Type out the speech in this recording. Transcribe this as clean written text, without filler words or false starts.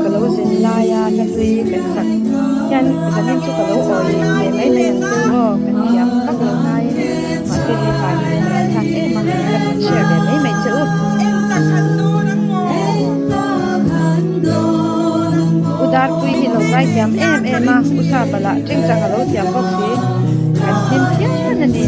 ka lo zin laia hla hlui kan sak hian zanin chu ka lo awi ve mai mai ang chu aw kan thiam vak lo nain mahse he hla hi ka ngaihthlak em a ka rawn share ve mai mai che u. U Darpui hi lo zaithiam em em a, U Sapa lah tengchang a lo thiam bawk si, kan hlim phian a ni.